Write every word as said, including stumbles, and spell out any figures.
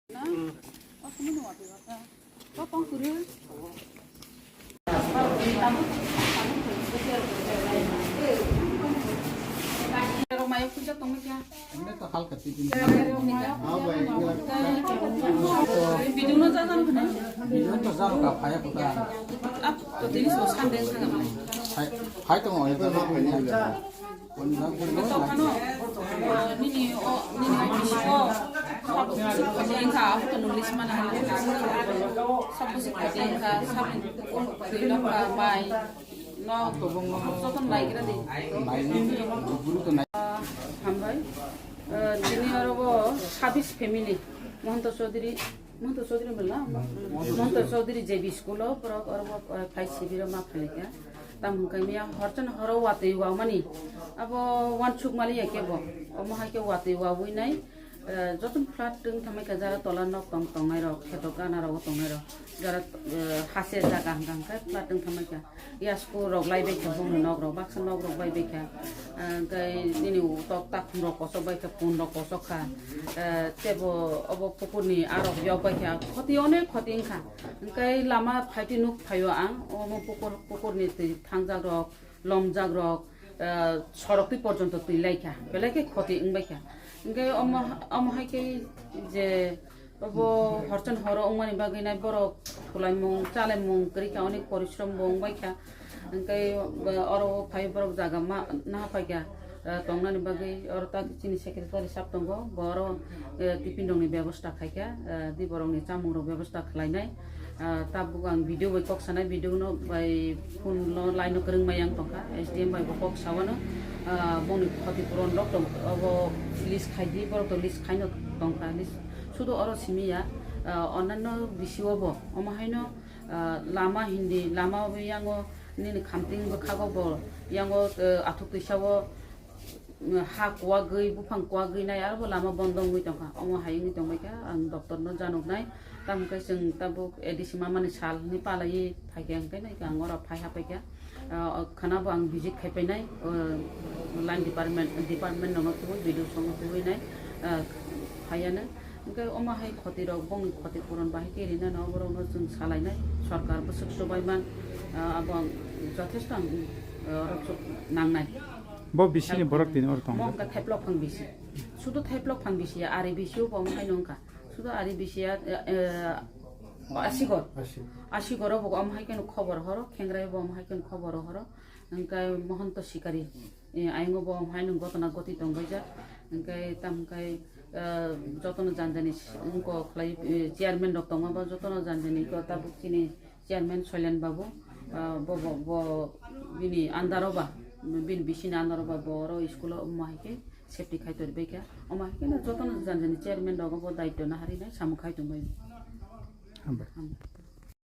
Hai, hai, tongo, ya, tongo. Tongo, no, nini, o, nini office o, sab khati wngkha, abo to nung list mana. Sab khati wngkha, sab khati wngkha, bai, no, joto naigra di. Hambai. Eh, tini oro bo sabis family, Mohanta Chaudhary, Mohanta Chaudhary mela? Mohanta Chaudhary J B school o, borok oro bo, eh, phai sibiro ma phalikha. Tam hwnkhe miya horchano horo watwi wamani. Abo wansuk maliya kebo. Omo hai khe watwi wawi nai. Eh, jotono flat wng thamai kha, jara tola nok tong tongnai rok, kheto gana rogo tongnai rok. Jara, eh, hase jaga hwnkha hwnkhe flat wng thamai kha. Yasku rok lai bai kha, bongni nok rok, baksa nok rok bai bai kha. Eh, hwnkhe nini utok takhum rok kosok bai kha, pun rok kosok kha. Eh, tebo obo pukurni arok yok bai kha. Khoti onek khoti wngkha. Hwnkhe lama phaiti nuk phaio ang, omo pukur, pukurni twi thangjak rok, lomjak rok, eh, sorok twi porjonto twi lai kha, belai khe khoti wng bai kha. Hwnkhe omo, omo hai khe je obo horchon horo wngmani bagwi nai borok khwlaimung chalaimung kwrwi kha, onek porishrom bo wng bai kha. Hwnkhe, eh, oro phai borok jaga ma naha phai kha, eh, tongnani bagwi oro ta chini secretary sab tongo, bo oro, eh, tiffin rokni bebosta khai kha, eh, di borokni chamung rok bebosta khlainai. Ah, tabuk ang video bai kok sanai, video no bai phone no line no kwrwng mai yang tongkha, S D M bai bo kok sawano, ah, bongni khoti puron rok tong, obo list khai di, borok to list khai no tongkha, list sudu oro simi ya, ah, onano bisi obo, omo haino, ah, lama hindi, lama obo yango nini khamting bwkhago bo yango, eh, athuk twisa o, ha kuwagwi, buphang kuwagwi nai, aro bo lama bondo wngwi tongkha. Omo hai wngwi tongbaikha, ang doctor no janoknai. Tamo khe chwng tabuk A D C mamani sal hinwi palaiwi phaikha, hwnkhe nai ang oro phai hapaikha. Ah, khana bo ang visit khai painai, ah, line department, department rokno tubui, B D O songno tubui nai, ah, phaiya nai. Hwnkhe omo hai khoti rok, bongni khoti puron bahai khe rina no, oborokno chwng salainai. Sorkar bwswk chubaiman, ah, abo ang jothesto ang, ah, oro chuk nangnai. Bo bisini borok tini oro tongo. Mo wngkha thaiplok phang bisi. Sudu thaiplok phang bisi ya, ari bisi o bo wngkha nw wngkha. Sudu ari bisi ya, eh, eh, asigor. Asigor o bo omo hai khe nw khobor horo, khengrai bo omo hai khe nw khobor horo. Hwnkhe Mohonto Sikari, eh, ayang o bo omo hai nw gotona goti tong baijak. Hwnkhe tam hwnkhe, eh, jotono jani jani wngkok khlai, eh, chairman rok tongma bo jotono jani jani ko tabuk chini chairman Soilen Babu, ah, bo, bo, bo bini under o ba, bini bisini under o ba, bo oro school o omo hai khe safety khai tori bai kha. Omo hai khe no jotono jani jani chairman rok bo daityo nahari nai samung khai tong bai. Hambai. Hambai.